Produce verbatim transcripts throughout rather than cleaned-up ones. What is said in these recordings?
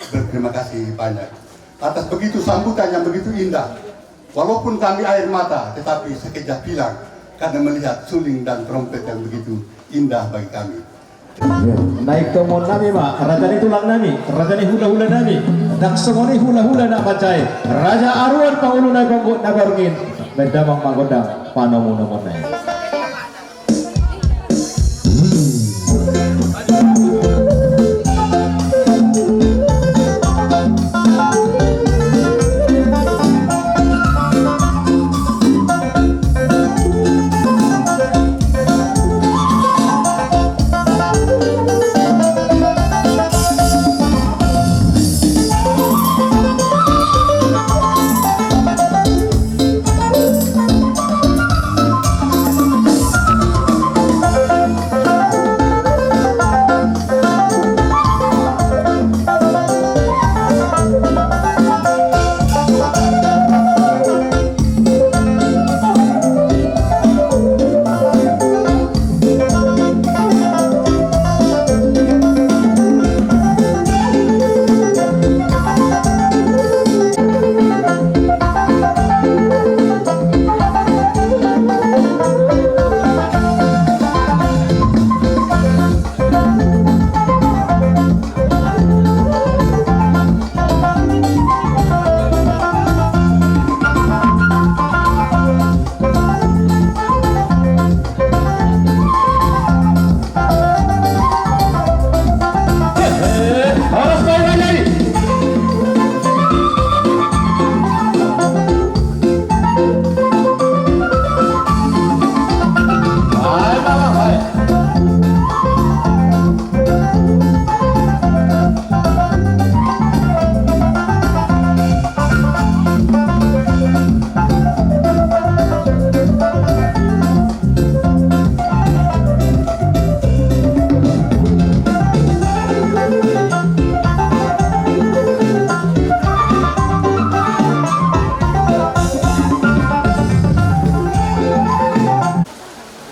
Berterima kasih banyak atas begitu sambutan yang begitu indah. Walaupun kami air mata, tetapi sekejap hilang karena melihat suling dan trompet yang begitu indah bagi kami. Naeng tompuon nami ma, raja ni tulang nami, raja ni hulahula nami, ndang songon i hulahula na mansai, raja aruan pangulu na gomgom na garungin, baen damang ma gondang panomunomuon na i.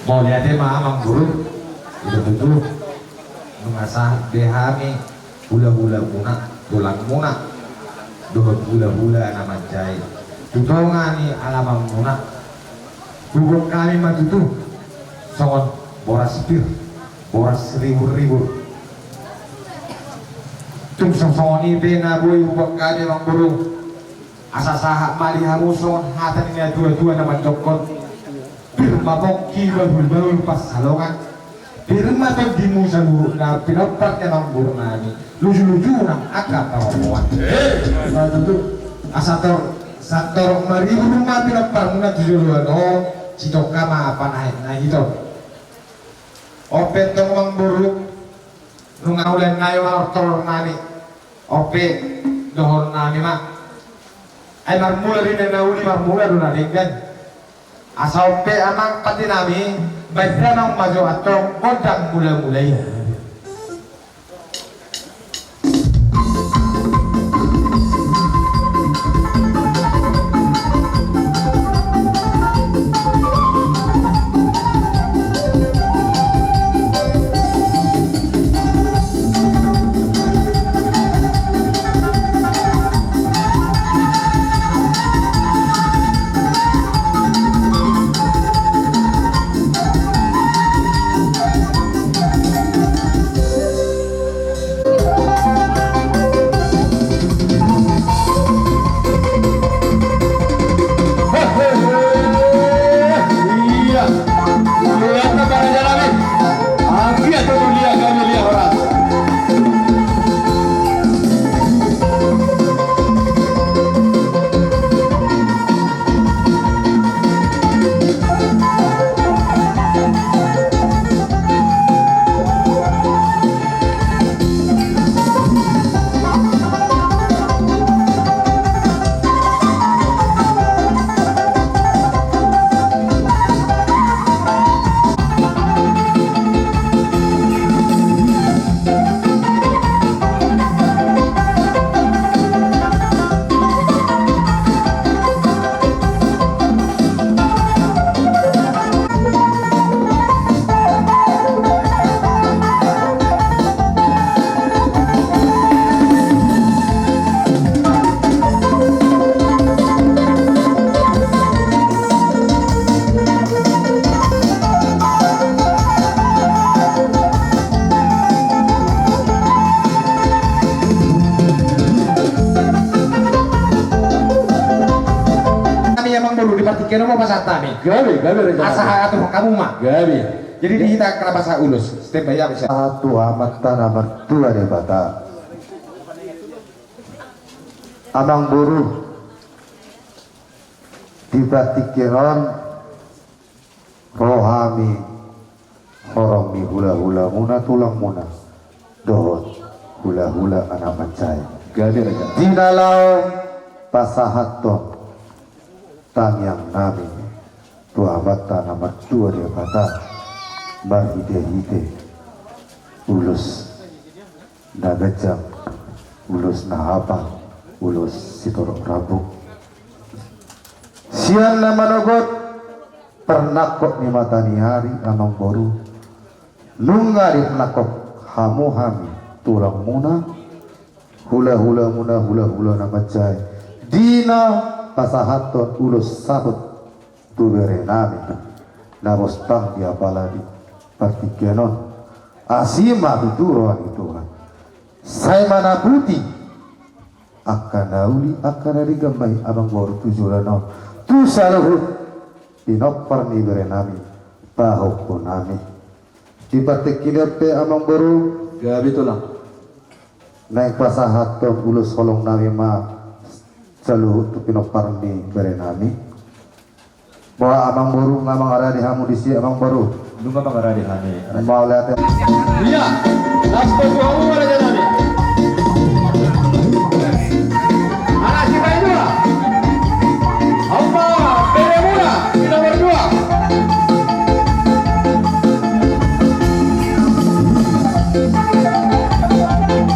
Mauliate ma amang boru, ito tutu, nunga sahat be hami, hulahula muna, tulang muna, dohot hulahula na mansai tu tonga ni alaman muna. Huboan hami ma tutu songon boras pir, boras ribur-ribur. Tung songon i pe na boi huboan hami amang boru, asa sahat ma di hamu songon hata ni natua-tua na mandokkon. Pir ma pongki bahul-bahul pansalongan. Pir ma tondimu saluhutna pinompar ni amang boru nami. Luju-luju nang angka pangomoan. Eh, ma tutu. Asa tor, santorop maribur ma pinomparmuna tu joloan on, sitongka ma panahen na hito. On pe tong amang boru, nunga ulaon nai ma tortor nami. On pe dohonon nami ma. Ai marmula do na uli, marmula do na denggan. Asa on pe amang pande nami, baen damang ma jo antong gondang mula-mula i. Kena mau pasahat hami. Gabe, gabe, raja. Asa atur hamu ma. Gabe. Jadi di hita kena pasahat ulos. Step by step. Sahat tu Amanta na martua Debata. Amangboru, di partingkian on ro hami horong ni hulahulamuna, tulangmuna dohot hulahula anak mansai. Gabe, raja. Di na laho pasahathon tangiangnami tu Amanta na martua Debata marhitehite ulos na ganjang, ulos na hapal, ulos sitorop rambu. Sian na manogot parnangkok ni mata ni ari, amangboru, nunga diparnangkok hamu hami tulangmuna, hulahulamuna, hulahula na mansai, di na pasahathon ulos saput tu berenami na bostang di apala di partingkian on. Asi ma tutu roha ni Tuhan sai manaputi angka na uli, angka na denggan ma i, amangboru, tu joloan on tu saluhut pinompar ni berenami, pahompunami. Di partingkian on pe, amangboru, gabe, tulang, naeng pasahathon ulos holongnami ma saluhut tu pinompar ni berenami. Boha, amangboru, nunga mangarade hamu disi, amangboru? Nunga mangarade hami. Mauliate. Ia, las tu hamu ma, rajanami. Anak si paidua. Opa, beremuna, si nomor dua.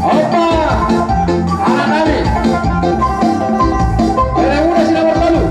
Opa, anaknami. Beremuna, si nomor tolu.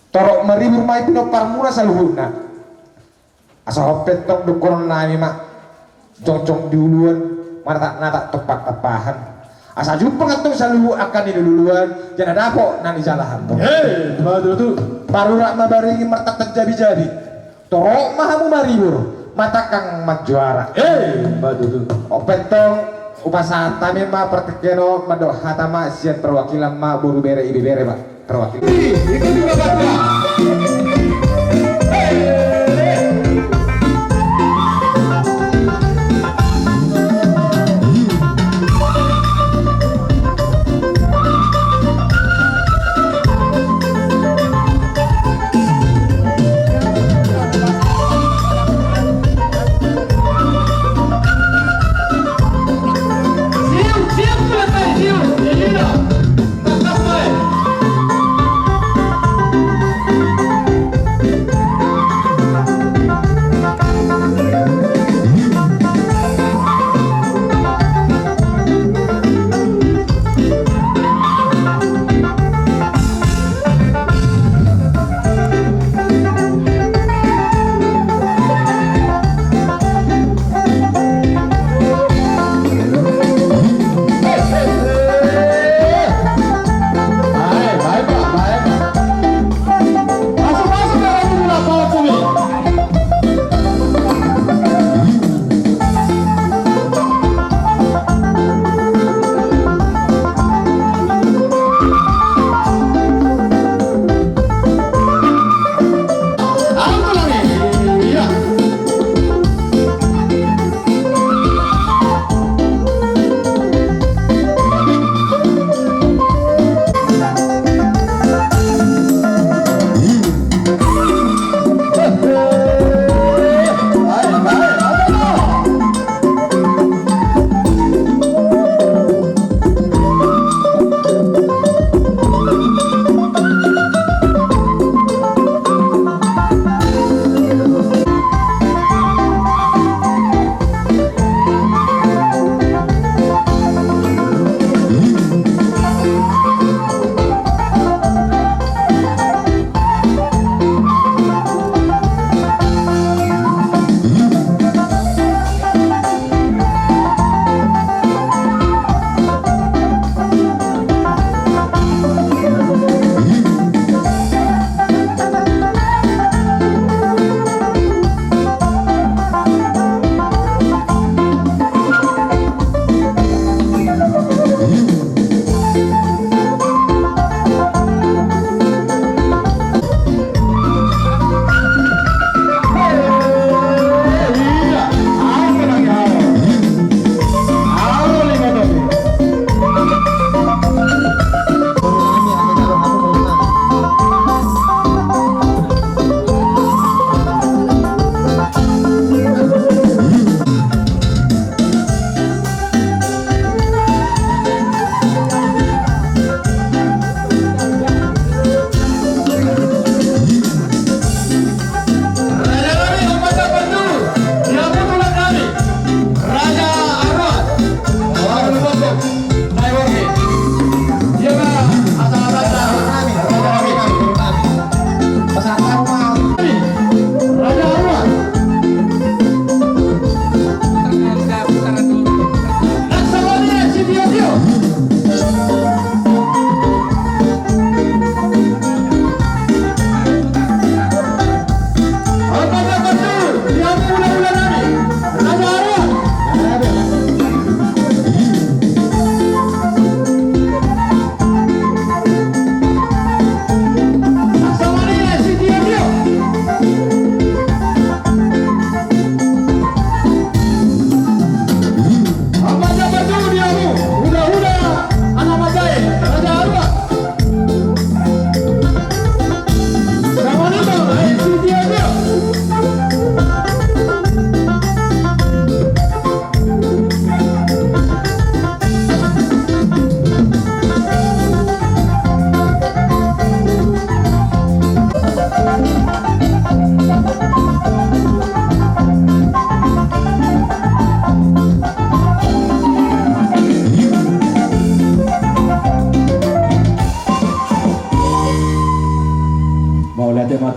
Torop maribur ma i pinomparmuna saluhutna. Asa hope tong dohononnami ma, jongjong di uluan, marnatnat tompa tampahan. Asa jumpang antong saluhut angka na niluluan, jala dapot na nijalahan tong. Emma tutu. Parurat ma baringin martangtang jabijabi. Torop ma hamu maribur, matangkang manjuara. Emma tutu. Hope tong, hupasahat hami ma partingkian on mandok hata ma sian perwakilan ma boru, bere, ibebere ma. Perwakilan.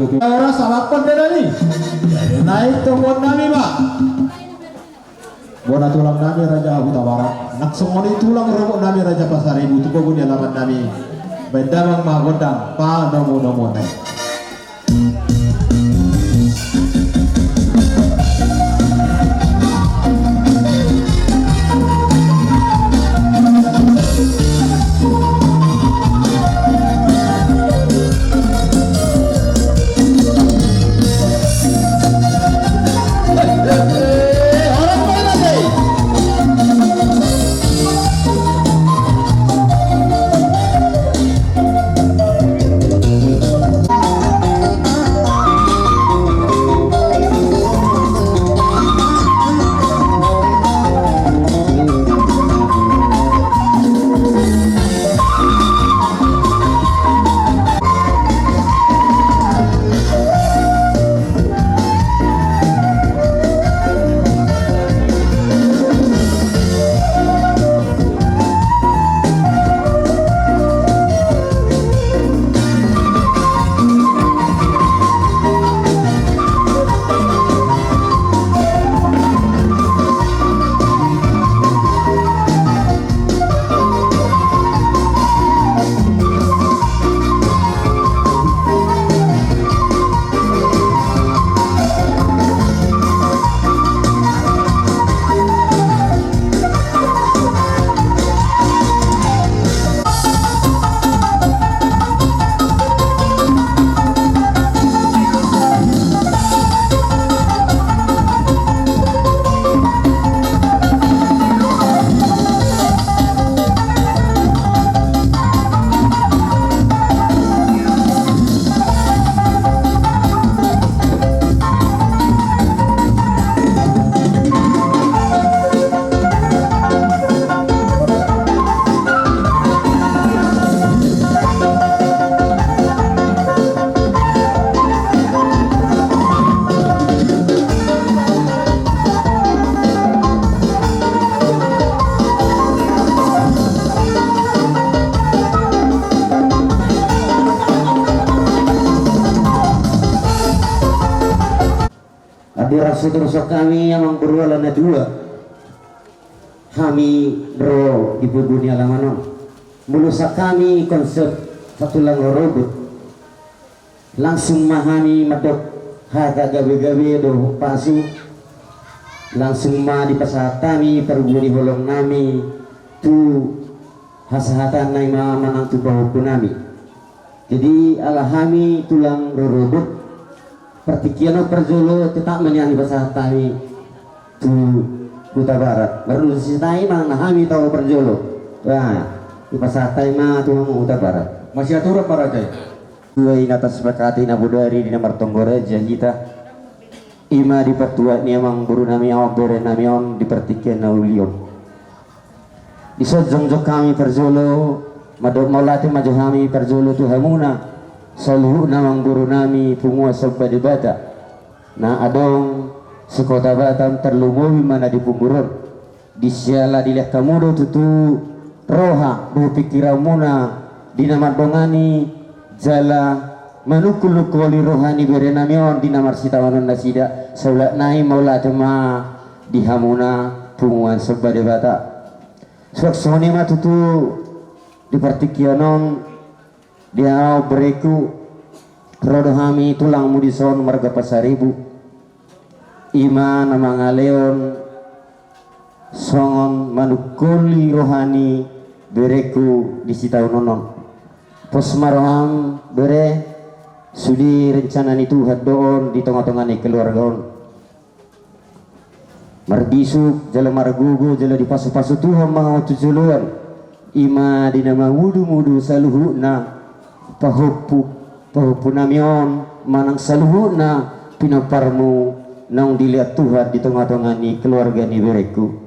Ora sabapan beda ni. Naik tonggon nami ma. Bona tulang nami Raja Hutabarat. Nang songon i tulang rorobot nami Raja Pasaribu tu pogu ni alaman nami. Baen damang ma gondang panomu-nomu nai. Andorang so tarusak hami amang boru ala na tua, hami ro di pogu ni alaman on. Molo sahami konsep satulang rorobot, langsung ma hami mandok hata gabe-gabe dohot pasu. Langsung ma dipasahat hami parbue ni holong nami tu hasahatan nai ma manang tu pahompu nami. Jadi ala hami tulang rorobot, partingkian on parjolo tetap ma nian dipasahat hami tu Hutabarat. Marnusantari ma na hami tau parjolo. Nah, dipasahat hami ma tu hamu Hutabarat. Masiaturan ma raja i. Dua i na tasepakati na bodari di na martonggo raja hita. I ma di partuat ni amang boru nami on, bere nami on di partingkian na uli on. Dison jongjong hami parjolo, mandok mauliate ma jo hami parjolo tu hamuna, saluhutna amang boru nami punguan Somba Debata na adong se-Kota Batam, tarlumobi ma na di punguan on. Di siala dilehon hamu do tutu roha dohot pingkiranmuna di na mandongani jala manungkul-nungkuli roha ni bere nami on di na marsitaonon nasida, saulak nai mauliate ma di hamuna punguan Somba Debata. Suang songon i ma tutu di partingkian on, di hau bereku, ro do hami tulangmu dison marga Pasaribu. I ma na mangalehon songon manungkuli roha ni bereku di sitaonon on. Pos ma roham bere, sude rencana ni Tuhan do on di tonga-tonga ni keluarga on. Marbisuk jala margogo jala dipasu-pasu Tuhan ma ho tu joloan. I ma di na mamudu-mudu saluhutna pahompu, pahompu nami on manang saluhutna pinomparmu naung dilehon Tuhan di tonga-tonga ni keluarga ni bereku.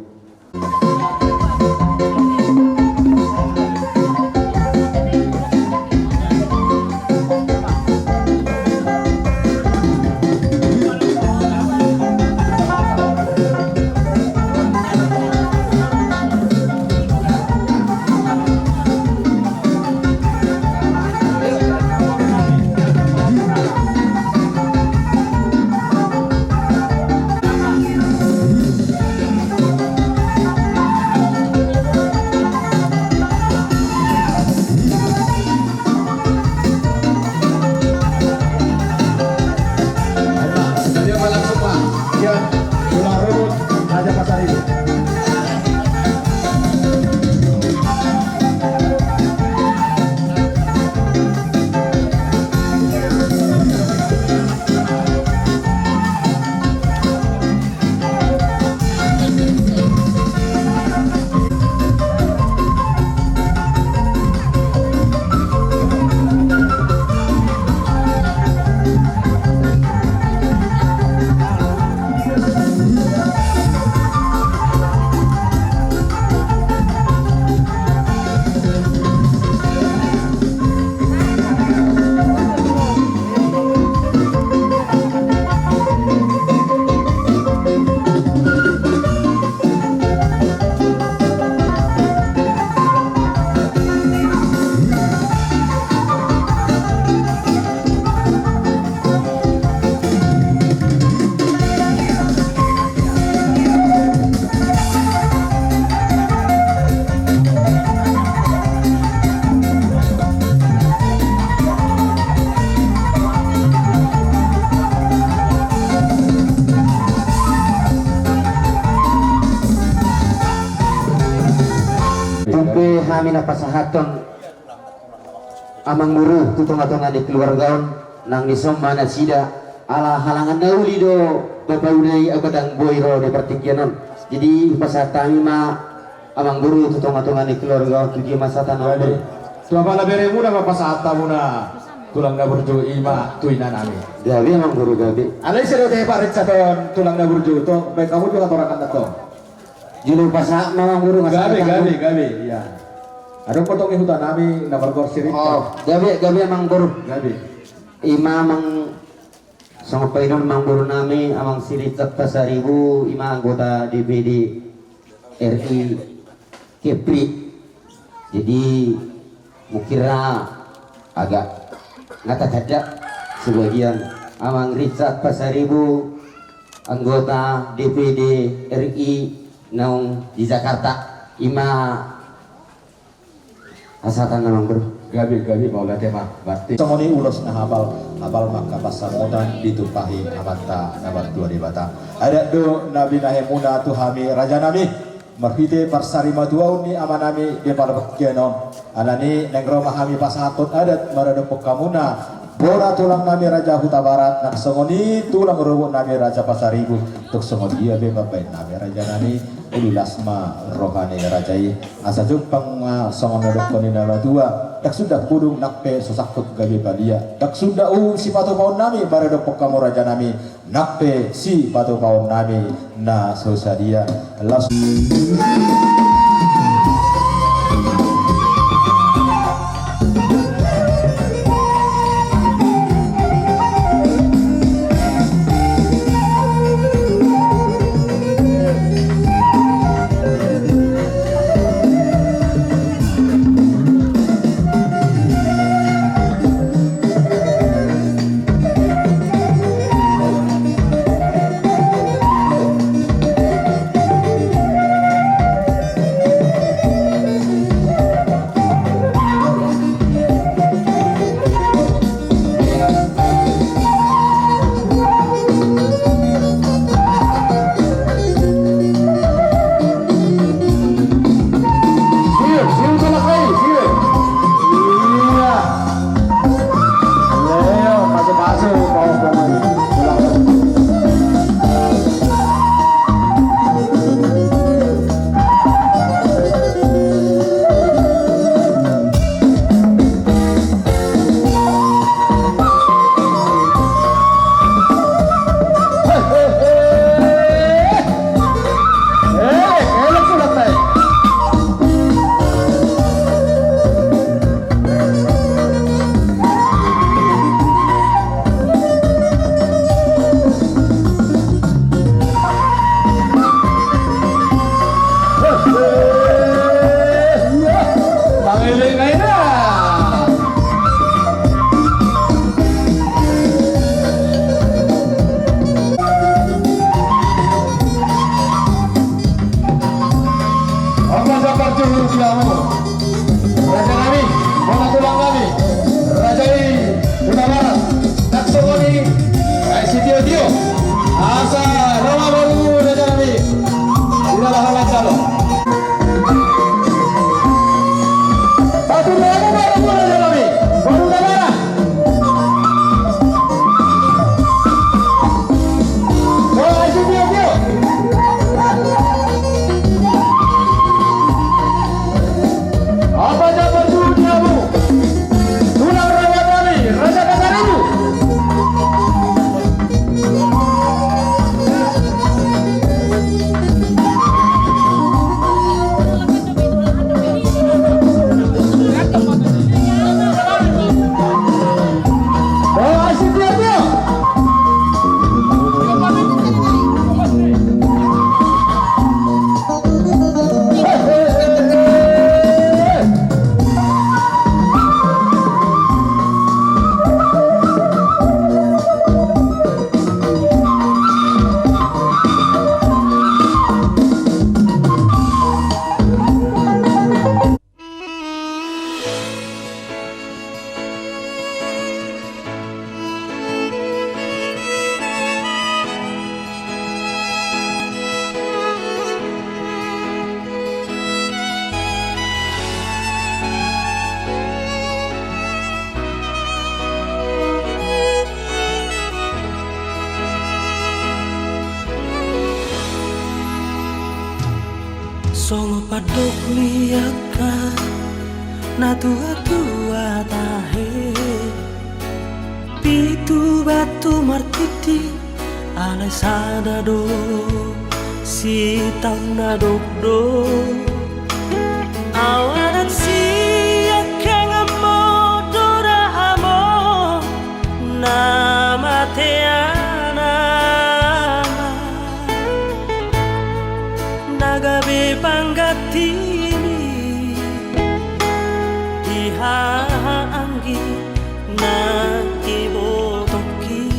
Pasahathon amangboru tu tongatonga ni keluarga on, nang dison ma nasida, ala halangan na uli do bapa uda i, anggo ndang boi ro di partingkian on. Jadi pasahat hami ma amangboru tu tongatonga ni keluarga on, tu dia ma sahat na amangboru. Tu apala beremuna ma pasahat hamuna tulang na burju i ma tu inanami. Gabe amangboru, gabe. Alai sedo te parinsaton tulang na burju, tong baen hamu tu hatorangan na tong. Jolo pasahat ma amangboru. Gabe, gabe, gabe, ia. Adong potong i hutanami na margoar Sirinta. Oh, gabe, gabe amangboru. Gabe. Ima amang, songon paidon amangboru nami, amang Sirinta Pasaribu, ima anggota D P D R I Kepri. Jadi mungkin ra agak nga tatanda sebagian, amang Richard Pasaribu, anggota D P D R I naung di Jakarta, ima hasahatan amangboru. Gabe, gabe, mauliate ma. Berarti songon i ulos na hapal, hapal ma angka pansamotan ditumpahi Amanta na martua Debata. Adat do na binahenmuna tu hami rajanami. Marhite parsarimatuaon ni amanami di partingkian on, alani naeng ro ma hami pasahathon adat maradophon hamuna bona tulangnami Raja Hutabarat, nang songon i tulang rorobotnami Raja Pasaribu. Tung songon dia pe mambahen nami rajanami, uli las ma roha ni raja i. Asa jumpang ma songon na dohonon ni na matua, ndang suda pudung nang pe so sangkut gabe balia, ndang suda uhum sipatupaonnami maradophon hamu rajanami. Nang pe sipatupaonnami na so sadia. Las. Apa jabar julu siamu? Raja nami, bona tulang nami, Raja i Hutabarat, nang songon i, ai sitio-tio, asa ro ma boru raja nami, di dalam halaman jalo. Paturanmu boru raja nami, boru Hutabarat. Apa jabar julu siamu? Tulang raja nami, Raja Pasaribu. Songon pandok ni angka na tuatua tahe, pitu batu martiti alai sada do, sitaon na dokdok. Au anak siangkangan modora hamu na mate anak, na gabe panggantimi di haha anggi na ibotoki.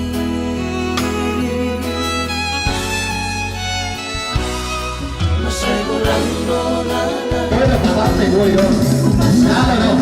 Masa kurang do na, na. Boleh, Bapak, saya boleh dong. Salah dong.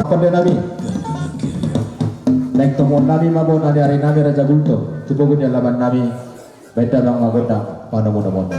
Konde nami. Naeng tomuon nami ma bona ni ari nami Raja Gultom tu pogu ni alaman nami. Baen damang ma gondang panomunomuon.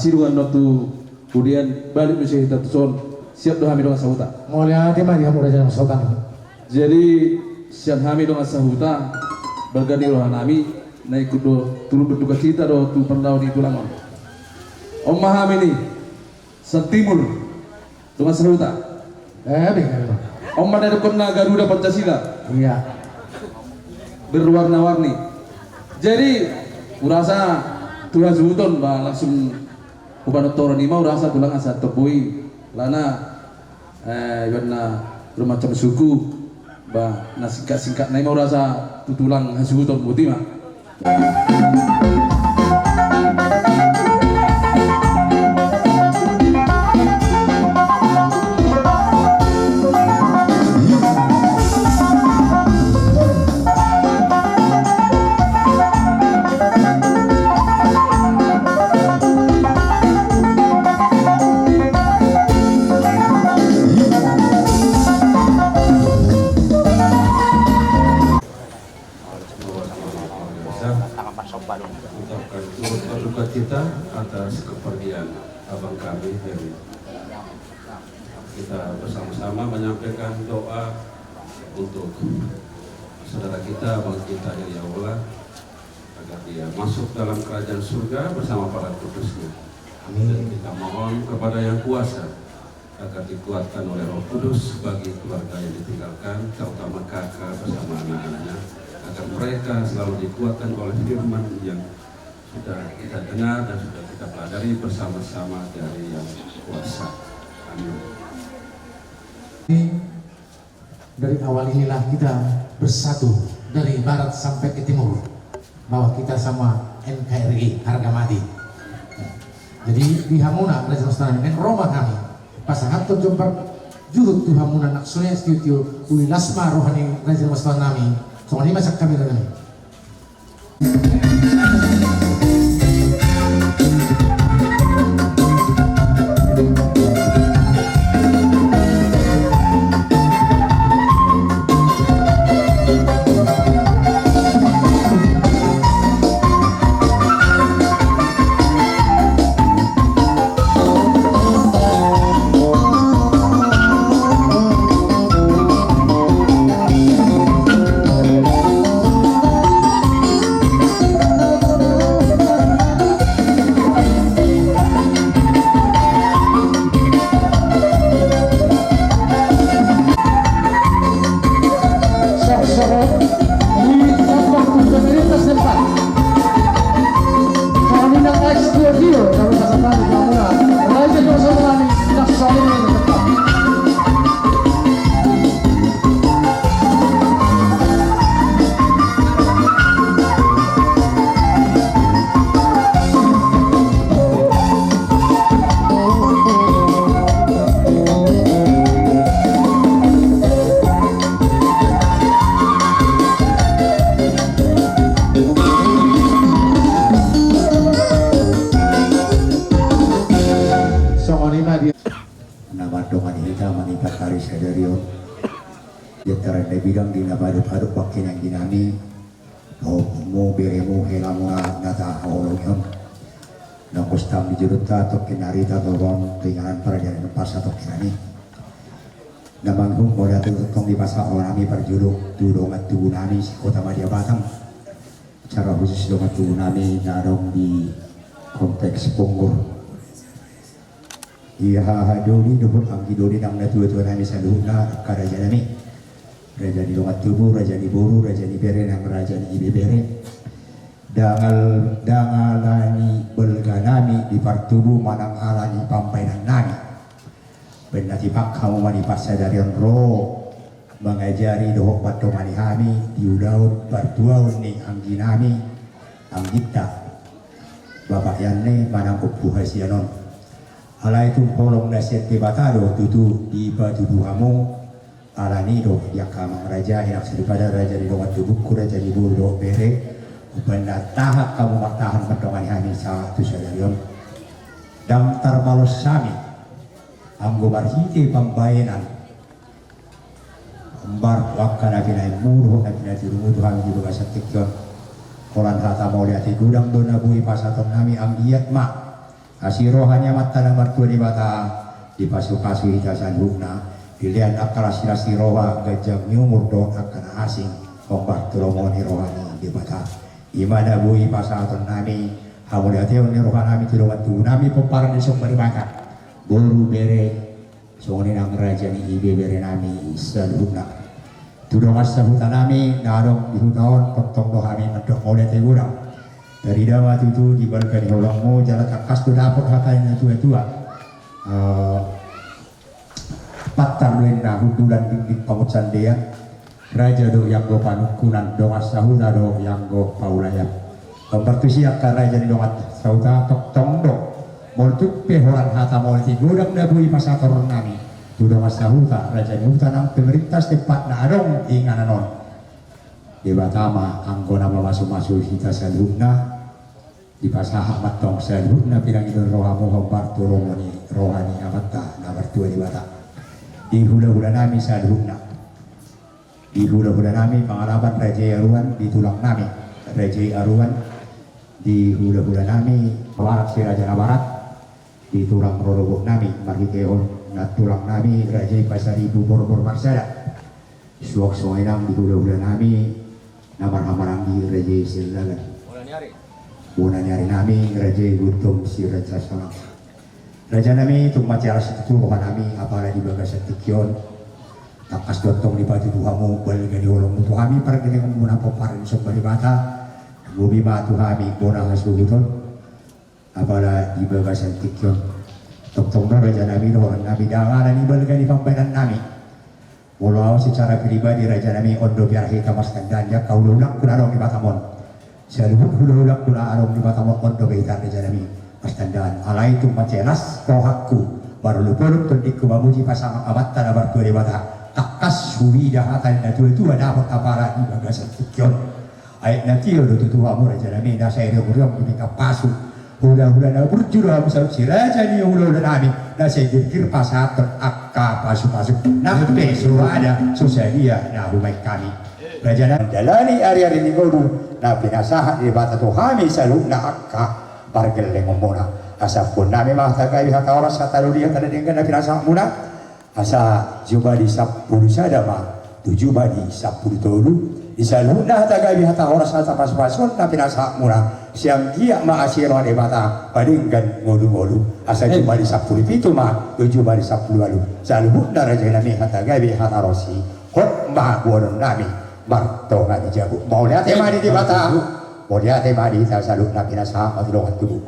Sidungan waktu kemudian balik muse hita tu son, siap do hami dongan sahuta. Mauliate ma di hamu raja dongan sahuta. Jadi sian hami dongan sahuta, balga ni roha nami, na ikut do turut berduka cita do tu pardao ni tulang on. On ma hami ni sian timur, dongan sahuta. Eh, beda, beda. On ma na didokkon na Garuda Pancasila. Iya. Berwarna-warni. Jadi hurasa tu hasuhuton ba langsung hupanuturon i ma hurasa tulang asa topoi. Alana, eh, ibaen na bermacam suku ba na singkat-singkatna i ma hurasa tu tulang hasuhuton, boti ma. Ucapkan turut berduka cita atas kepergian abang kami Heri. Kita bersama-sama menyampaikan doa untuk saudara kita, abang kita Heri Aola, agar dia masuk dalam kerajaan surga bersama para kudusnya. Amin. Dan kita mohon kepada Yang Kuasa agar dikuatkan oleh Roh Kudus bagi keluarga yang ditinggalkan, terutama kakak bersama anak-anaknya, agar mereka selalu dikuatkan oleh firman yang sudah kita dengar dan sudah kita pelajari bersama-sama dari Yang Kuasa. Amin. Dari awal inilah kita bersatu dari barat sampai ke timur, bahwa kita sama N K R I harga mati. Jadi di hamuna raja dongan sahuta nami, naeng ro ma hami pasahathon jombar juhut tu hamuna, nang songon i tio-tio, uli las ma roha ni raja dongan sahuta nami. Songon i ma sian hami raja nami. Songon i ma dia. Na mandongani hita manipat ari sadari on. Di antara na bidang di na padophadop bangke ni anggi nami, ompumu, beremu, helamuna na tahaholongi on. Na pos hami di jolonta tongkin ari tatohon tu inganan parjalanan parsatongkinan i. Na mangihut mauliate tongtong dipasahat hami parjolo tu dongan tubu nami sekota Madya Batang. Secara khusus dongan tubu nami na adong di konteks Ponggor. Di haha doli dohot anggi doli nang natuatua nami saluhutna, angka raja nami, raja ni dongan tubu, raja ni boru, raja ni bere nang raja ni ibebere. Dang ala ni balga nami di partubu manang ala ni pambahenan nami, baen na tipak hamu manipat sadari on ro mangajari dohot mandongani hami di ulaon partuaon ni anggi nami, angginta Bapak Yanne manang Ompu Hasian on. Alai tung holong na sian Debata do tutu dipatudu hamu. Alani do di angka amang raja, inang soripada, raja ni dongan tubungku, raja ni boru dohot bere, umbaen na tahan hamu martahan mandongani hami sahat tu sadari on. Dang tarbalos hami anggo marhite pambahenan. Hombar tu angka na pinainmu dohot na pinatudumu tu hami di bagasan tingki on. Holan hata mauliate godang do na boi pasahaton nami, anggiat ma Asi roha ni Amanta na martua Debata, dipasupasu hita saluhutna, dilehon angka las ni roha, ganjang ni umur dohot angka na asing, hombar tu lomo ni roha ni Debata. I ma na boi pasahatonnami, hamauliateon ni rohanami tu dongan tubunami pomparan ni somba Debata, boru, bere, songon i nang raja ni ibeberenami saluhutna. Tu dongan sahutanami na adong di huta on, tongtong do hami mandok mauliate godang. Tarida ma tutu di balga ni holongmu, jala tangkas do dapot hata ni na tuatua. Eh, pantar do inna hundulan dingding pangunsandean, raja do i anggo panungkunan, dongan sahuta do i anggo paulayan. Hombar tusi angka raja ni dongan sahuta, tongtong do, molo tung pe holan hata mauliate godang na boi pasahatonnami tu dongan sahuta, raja ni huta nang pemerintah setempat na adong di inganan on. Debata ma anggo na mamasumasu hita saluhutna, dipasahat ma antong saluhutna pinangido ni rohamu hombar tu lomo ni roha ni Amanta na martua Debata. Di hulahulanami saluhutna, di hulahulanami pangalaman raja i aruan, di tulangnami raja i aruan, di hulahulanami barat si raja na barat, di tulang rorobotnami marhitehon nantulangnami raja i Pasaribu Borbor Marsada. Suang songon i nang di hulahulanami na marhahamaranggi raja i Silaban. Bona ni arinami raja i Gultom si Raja Sonang. Rajanami, tung mansai las situtu rohanami apala di bagasan tingki on. Tangkas do antong dipatudu hamu balga ni holongmu tu hami pargellengonmuna pomparan ni somba Debata. Bobi ma tu hami bona hasuhuton apala di bagasan tingki on. Tongtong do rajanami dohononnami, dang ala ni balga ni pambahenannami. Molo ahu secara pribadi rajanami, on dope hita martandaan di angka hulahulangku na adong di Batam on. Saluhut hulahulangku na adong di Batam on, on dope hita rajanami martandaan. Alai tung mansai las rohangku, marolopolop tondingku mamuji pasahat Amanta na martua Debata. Tangkas huida hata ni na tuatua dapot apala di bagasan tingki on. Ai na tio do tutu hamu rajanami na sai riongriong di bingka pasu. Hulahula na burju do hamu saluhut si raja ni hulahulanami na sai girgir pasahathon angka pasupasu. Nang pe so rada so sadia na hubaen hami. Rajanami, mandalani ariari ni ngolu na pinasahat ni Debata tu hami saluhutna angka pargellengonmuna. Asa ampuonnami ma hata gabe, hata horas, hata doli, hata na denggan na pinasahatmuna. Asa jumadi sampulu sada ma tu jumadi sampulu tolu. Di saluhutna hata gabe, hata horas, hata pasupasu on na pinasahatmuna, sai anggiat ma asi roha ni Debata padenggan ngolungolu. Asa jumadi sampulu pitu ma tu jumadi sampulu ualu. Saluhutna rajanami hata gabe, hata horas i, hot ma boanonnami martonga ni jabu. Mauliate ma di Debata. Mauliate ma di hita saluhutna, pinasahat ma tu dongan tubu.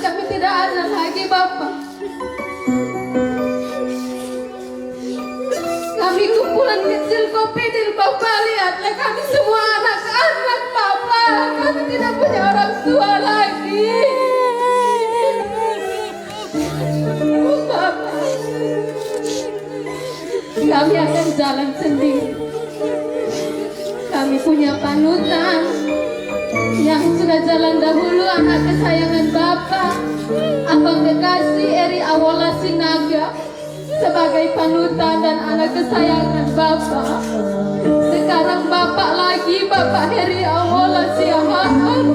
Kami tidak ada lagi, Bapak. Kami kumpulan kecil Kopidil, Bapak, lihatlah kami semua anak-anak, Bapak. Kami tidak punya orang tua lagi. Bapak. Kami akan jalan sendiri. Kami punya panutan yang sudah jalan dahulu, anak kesayangan Bapak, Abang Kekasih Eri Awola Sinaga, sebagai panutan dan anak kesayangan Bapak. Sekarang Bapak lagi, Bapak Heri Awola Siahaan,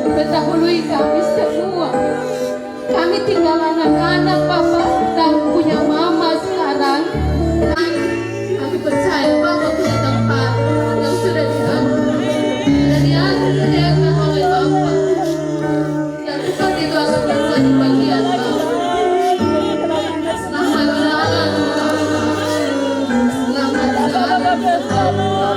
mendahului kami semua. Kami tinggal anak-anak, Bapak, dan punya mama sekarang. Kami percaya Bapak punya tempat yang sudah diatur, sudah diatur, disediakan oleh Bapak. Dan tempat itu akan menjadi bagian Bapak. Selamat jalan, Bapak. Selamat jalan, Bapak.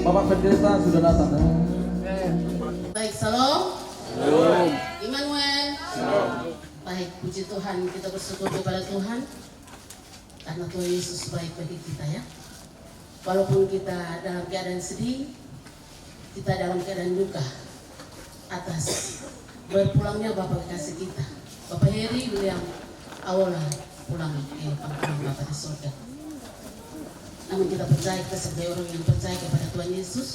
Bapak Pendeta sudah datang. Baik, salam. Salam. Immanuel. Salam. Baik, puji Tuhan, kita bersyukur kepada Tuhan karena Tuhan Yesus baik bagi kita, ya. Walaupun kita dalam keadaan sedih, kita dalam keadaan duka atas berpulangnya Bapak kekasih kita, Bapak Heri William Awola, pulang ke pangkuan Bapa di sorga. Namun kita percaya, kita sebagai orang yang percaya kepada Tuhan Yesus,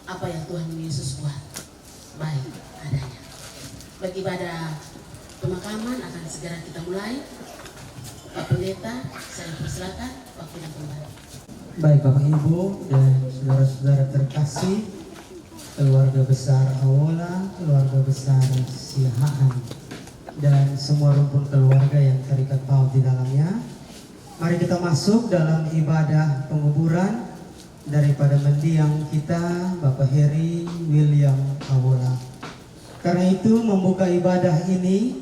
Apa yang Tuhan Yesus buat baik adanya. Baik, ibadah pemakaman akan segera kita mulai. Pak Pendeta, saya persilakan waktunya kembali. Baik, Bapak, Ibu, dan saudara-saudara terkasih, keluarga besar Aola, keluarga besar Siahaan, dan semua rumpun keluarga yang terikat paut di dalamnya. Mari kita masuk dalam ibadah penguburan daripada mendiang kita, Bapak Heri William Aola. Karena itu, membuka ibadah ini,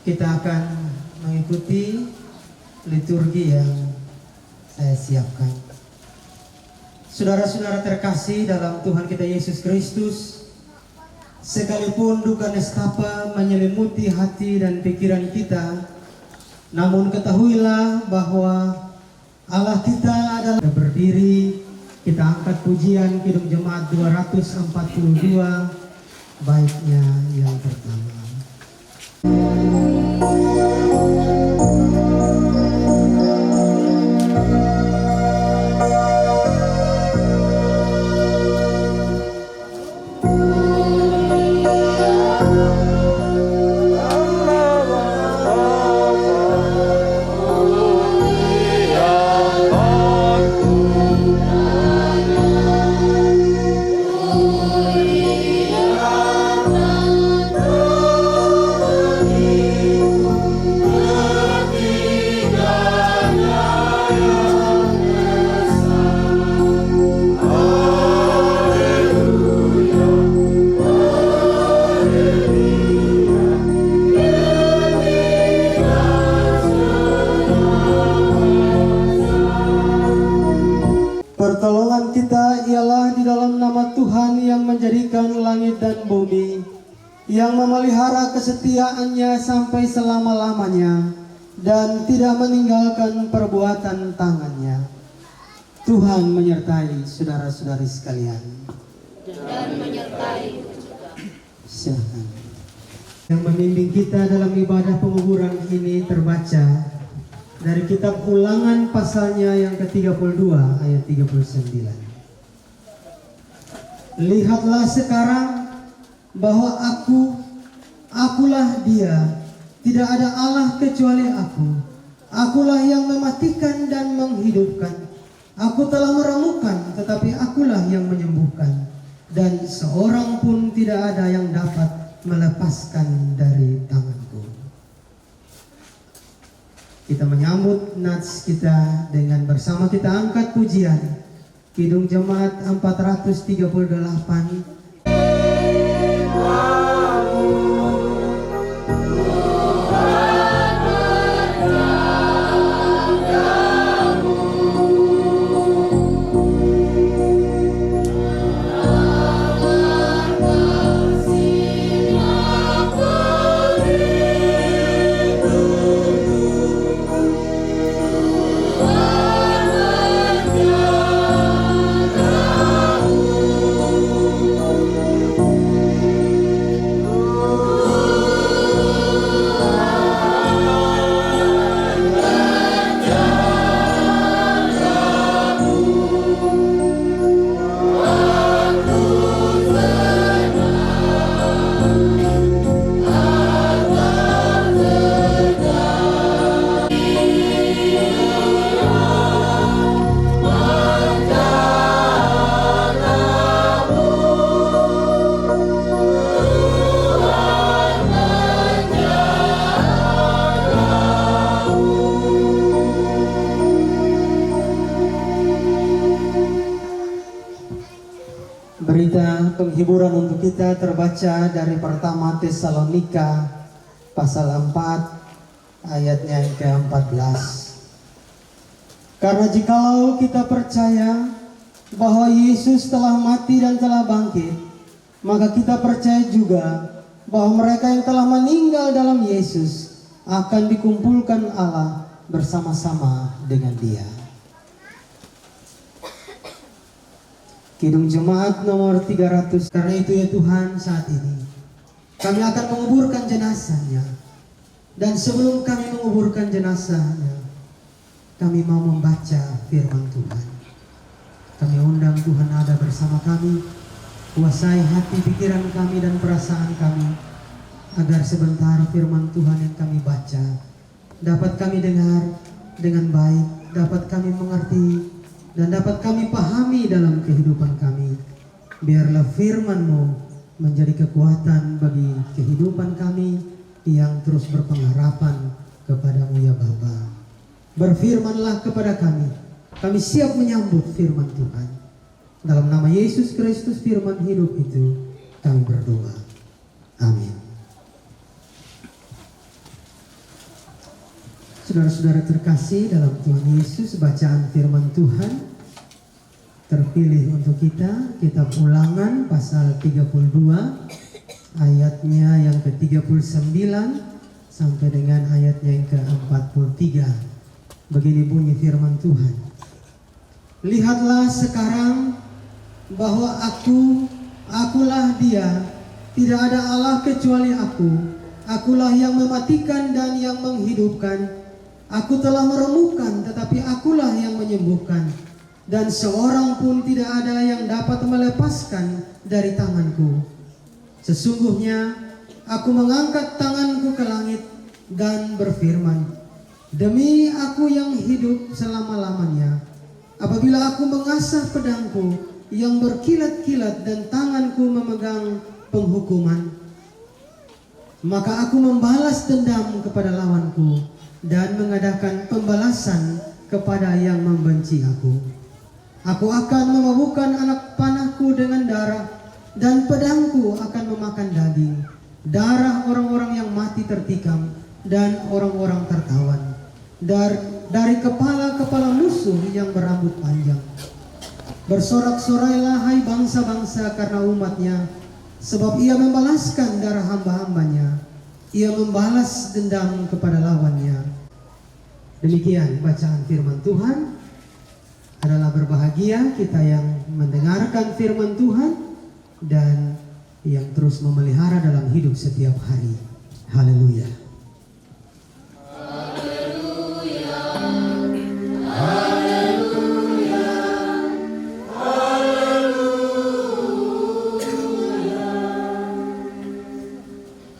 kita akan mengikuti liturgi yang saya siapkan. Saudara-saudara terkasih dalam Tuhan kita Yesus Kristus, sekalipun duka nestapa menyelimuti hati dan pikiran kita, namun ketahuilah bahwa Allah kita adalah. Berdiri, kita angkat pujian Kidung Jemaat dua ratus empat puluh dua, baitnya yang pertama. Pertolongan kita ialah di dalam nama Tuhan yang menjadikan langit dan bumi, yang memelihara kesetiaan-Nya sampai selama-lamanya dan tidak meninggalkan perbuatan tangan-Nya. Tuhan menyertai saudara-saudari sekalian. Dan menyertai juga. Silakan. Yang memimpin kita dalam ibadah penguburan ini terbaca dari kitab Ulangan, pasalnya yang ketiga puluh dua, ayat tiga puluh sembilan. Lihatlah sekarang bahwa Aku, Akulah Dia, tidak ada Allah kecuali Aku. Akulah yang mematikan dan menghidupkan. Aku telah meramukan, tetapi Akulah yang menyembuhkan, dan seorang pun tidak ada yang dapat melepaskan dari tangan-Ku. Kita menyambut nats kita dengan bersama kita angkat pujian. Kidung Jemaat empat ratus tiga puluh delapan. Berita penghiburan untuk kita terbaca dari Pertama Tesalonika pasal empat, ayatnya yang keempat belas. Karena jikalau kita percaya bahwa Yesus telah mati dan telah bangkit, maka kita percaya juga bahwa mereka yang telah meninggal dalam Yesus akan dikumpulkan Allah bersama-sama dengan Dia. Kidung Jemaat nomor tiga ratus. Karena itu, ya Tuhan, saat ini kami akan menguburkan jenazahnya. Dan sebelum kami menguburkan jenazahnya, kami mau membaca firman Tuhan. Kami undang Tuhan ada bersama kami, kuasai hati, pikiran kami, dan perasaan kami, agar sebentar firman Tuhan yang kami baca dapat kami dengar dengan baik, dapat kami mengerti, dan dapat kami pahami dalam kehidupan kami. Biarlah firman-Mu menjadi kekuatan bagi kehidupan kami yang terus berpengharapan kepada-Mu, ya Bapa. Berfirmanlah kepada kami, kami siap menyambut firman Tuhan. Dalam nama Yesus Kristus, firman hidup itu, kami berdoa. Amin. Saudara-saudara terkasih dalam Tuhan Yesus, bacaan firman Tuhan terpilih untuk kita, Kitab Ulangan pasal tiga puluh dua, ayatnya yang ke tiga puluh sembilan sampai dengan ayatnya yang ke empat puluh tiga. Begini bunyi firman Tuhan. Lihatlah sekarang bahwa Aku, Akulah Dia, tidak ada Allah kecuali Aku. Akulah yang mematikan dan yang menghidupkan. Aku telah meremukkan, tetapi Akulah yang menyembuhkan. Dan seorang pun tidak ada yang dapat melepaskan dari tangan-Ku. Sesungguhnya Aku mengangkat tangan-Ku ke langit dan berfirman, demi Aku yang hidup selama-lamanya, apabila Aku mengasah pedang-Ku yang berkilat-kilat dan tangan-Ku memegang penghukuman, maka Aku membalas dendam kepada lawan-Ku dan mengadakan pembalasan kepada yang membenci Aku. Aku akan memabukkan anak panah-Ku dengan darah, dan pedang-Ku akan memakan daging, darah orang-orang yang mati tertikam, dan orang-orang tertawan, dar-, dari kepala-kepala musuh yang berambut panjang. Bersorak-sorailah, hai bangsa-bangsa, karena umat-Nya, sebab Ia membalaskan darah hamba-hamba-Nya. Ia membalas dendam kepada lawan-Nya. Demikian bacaan firman Tuhan. Adalah berbahagia kita yang mendengarkan firman Tuhan dan yang terus memelihara dalam hidup setiap hari. Haleluya.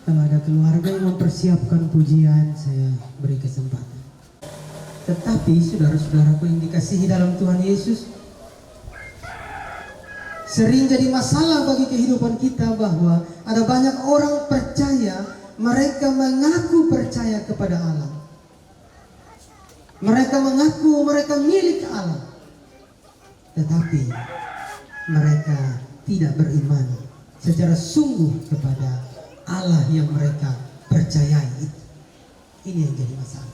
Kalau ada keluarga yang mempersiapkan pujian, saya beri kesempatan. Tetapi, saudara-saudaraku yang dikasihi dalam Tuhan Yesus, sering jadi masalah bagi kehidupan kita bahwa ada banyak orang percaya, mereka mengaku percaya kepada Allah. Mereka mengaku mereka milik Allah. Tetapi mereka tidak beriman secara sungguh kepada Allah yang mereka percayai itu. Ini yang jadi masalah.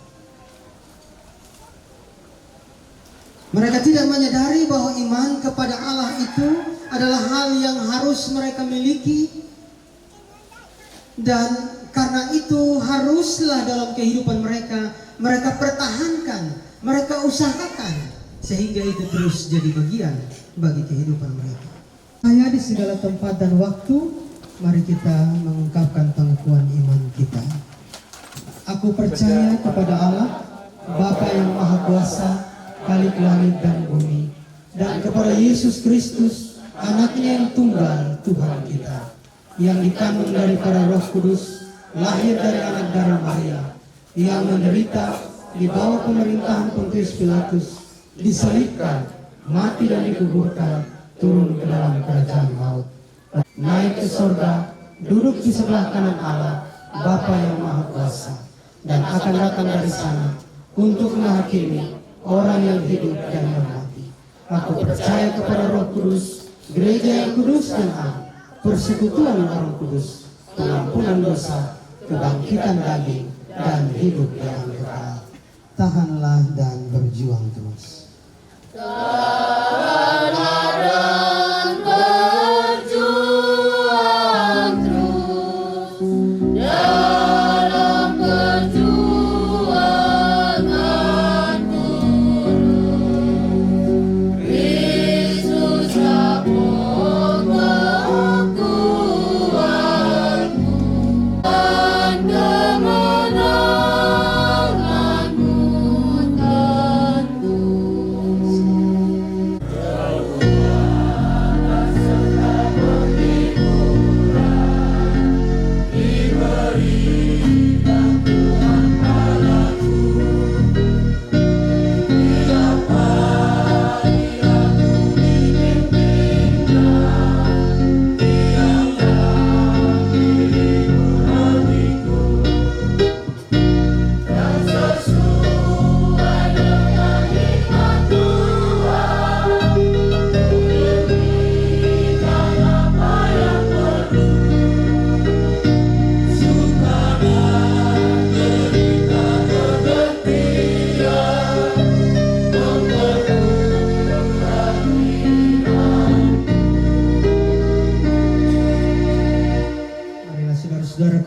Mereka tidak menyadari bahwa iman kepada Allah itu adalah hal yang harus mereka miliki, dan karena itu haruslah dalam kehidupan mereka, mereka pertahankan, mereka usahakan, sehingga itu terus jadi bagian bagi kehidupan mereka. Saya di segala tempat dan waktu, mari kita mengungkapkan pengakuan iman kita. Aku percaya kepada Allah, Bapa yang Maha Kuasa, Khalik langit dan bumi, dan kepada Yesus Kristus, Anaknya yang tunggal, Tuhan kita, yang dikandung daripada Roh Kudus, lahir dari anak darah Maria, yang menderita di bawah pemerintahan Pontius Pilatus, disalibkan, mati dan dikuburkan, turun ke dalam kerajaan maut, naik ke sorga, duduk di sebelah kanan Allah, Bapa yang Maha Kuasa, dan akan datang dari sana untuk menghakimi orang yang hidup dan yang mati. Aku percaya kepada Roh Kudus, gereja yang kudus dan am, persekutuan orang kudus, pengampunan dosa, kebangkitan daging, dan hidup yang kekal. Tahanlah dan berjuang terus. Tahanlah dan berjuang terus dalam perjuangan kudus. Kristuslah pokok kuatku dan kemenanganku tentu.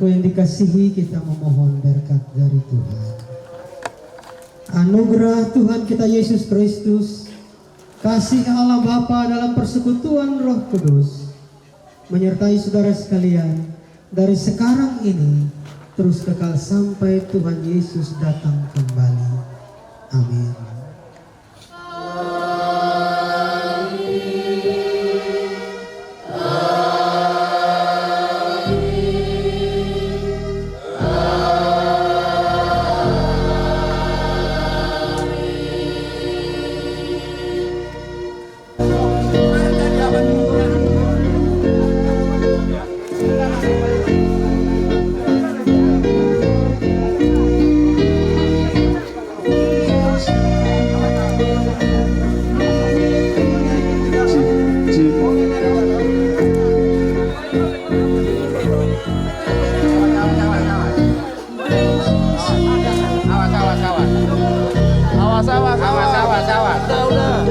Yang dikasihi, kita memohon berkat dari Tuhan. Anugerah Tuhan kita Yesus Kristus, kasih Allah Bapa dalam persekutuan Roh Kudus, menyertai saudara sekalian dari sekarang ini terus kekal sampai Tuhan Yesus datang kembali. Amin. Awas, awas, awas, awas, awas. Udah, udah.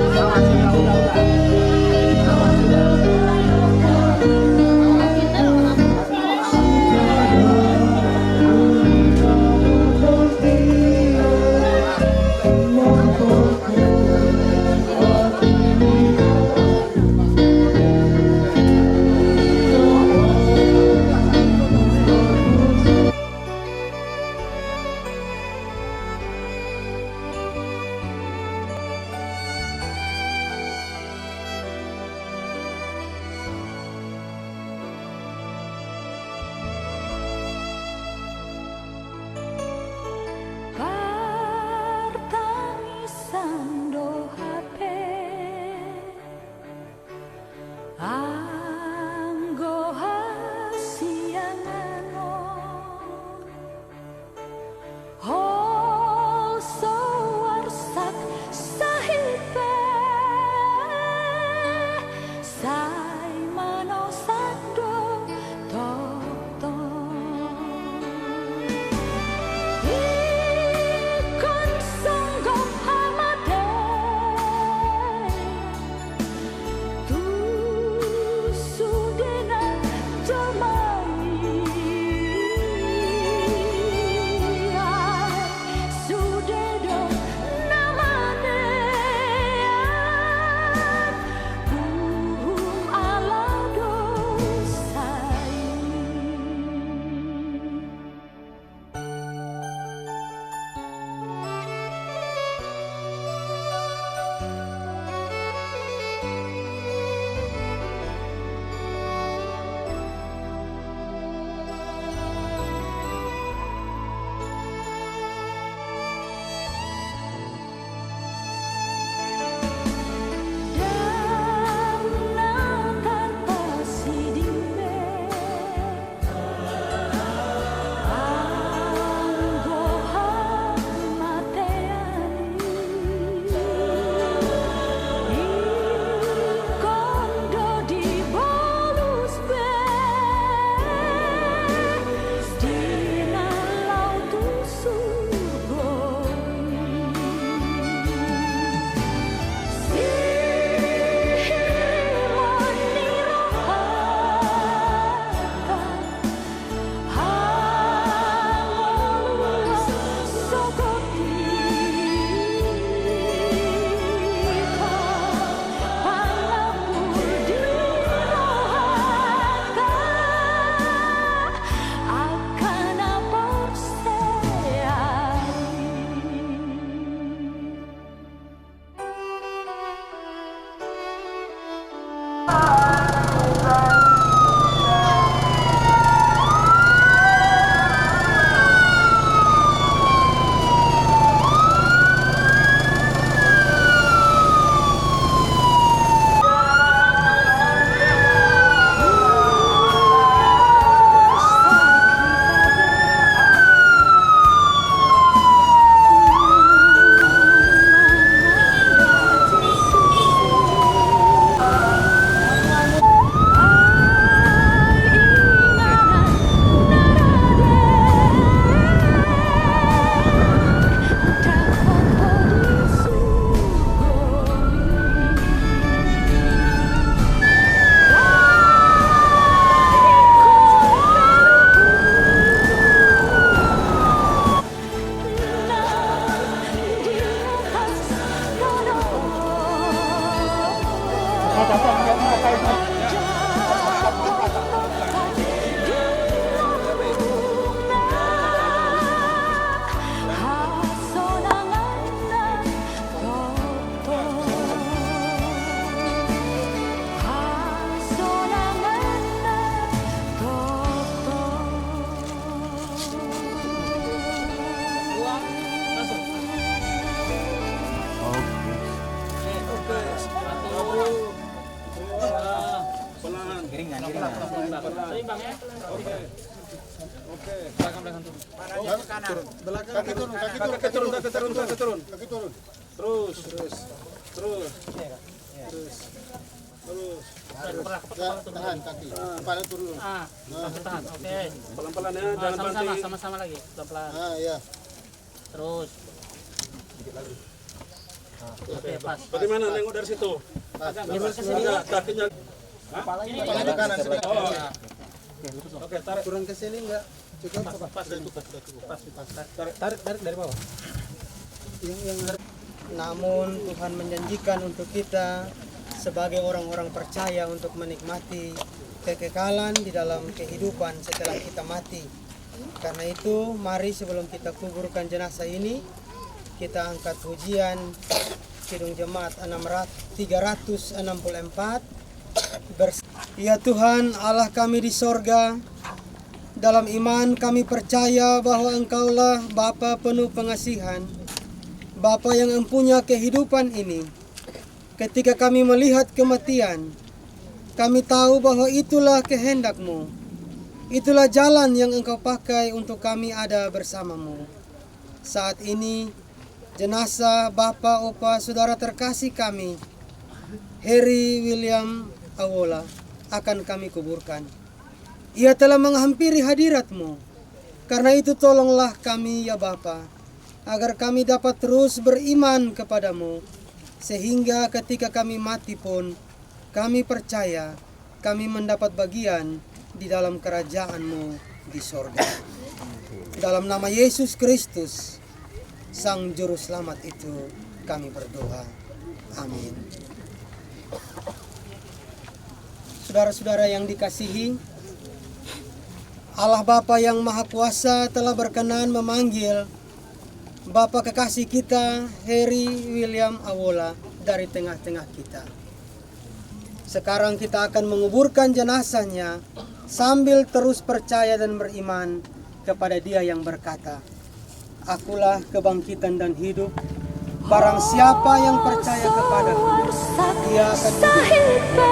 Partangisan do hape anggo hasiangan on. Holso arsak sahit pe sai manosak do tongtong. Ingkon songgop hamatean tu sude na jolma i, ai sude do na manean uhum ala dosa i. Ndang na tarpasiding be anggo hamatean i, ingkon do dibolus be di na laho tu surgo i. Sihimo ni rohanta hangoluan sogot hita, pangampun di rohanta angka na porsea i. Pelan. Seimbang, ya. Oke. Oke. Belakang, belakang, turun. Belakang, kaki turun, kaki turun, kaki turun, kaki turun, kaki turun. Kaki turun. Terus, terus, terus, terus, terus. Ya, tahan kaki. Ah. Kepala turun. Ah, tahan. Oke. Pelan-pelan ya, ah, jangan sama-sama, banting. Sama-sama lagi, pelan-pelan. Ah, iya. Terus. Dikit lagi. Oke, pas. Bagaimana nengok dari situ? Pas. Agak miring ke sini. Agak kakinya. Hah? Kepala di kanan sebentar. Oh. Oke, tarik. Kurang ke sini enggak? Cukup. Pas, pas, pas, pas, pas. Tarik, tarik, tarik dari bawah. Yang, yang. Namun Tuhan menjanjikan untuk kita sebagai orang-orang percaya untuk menikmati kekekalan di dalam kehidupan setelah kita mati. Karena itu, mari sebelum kita kuburkan jenazah ini, kita angkat pujian Kidung Jemaat enam ratus, tiga ratus enam puluh empat. Bers-, Ya Tuhan, Allah kami di sorga, dalam iman kami percaya bahwa Engkaulah Bapa penuh pengasihan, Bapa yang empunya kehidupan ini. Ketika kami melihat kematian, kami tahu bahwa itulah kehendak-Mu. Itulah jalan yang Engkau pakai untuk kami ada bersama-Mu. Saat ini, jenazah Bapa, Opa, Saudara terkasih kami, Heri William Awola, akan kami kuburkan. Ia telah menghampiri hadirat-Mu. Karena itu, tolonglah kami, ya Bapa, agar kami dapat terus beriman kepada-Mu, sehingga ketika kami mati pun, kami percaya kami mendapat bagian di dalam kerajaan-Mu di sorga. Dalam nama Yesus Kristus, Sang Juru Selamat itu, kami berdoa. Amin. Saudara-saudara yang dikasihi, Allah Bapa yang Maha Kuasa telah berkenan memanggil Bapa kekasih kita, Heri William Awola, dari tengah-tengah kita. Sekarang kita akan menguburkan jenazahnya sambil terus percaya dan beriman kepada Dia yang berkata, "Akulah kebangkitan dan hidup. Barang siapa yang percaya kepadaku, ia akan hidup."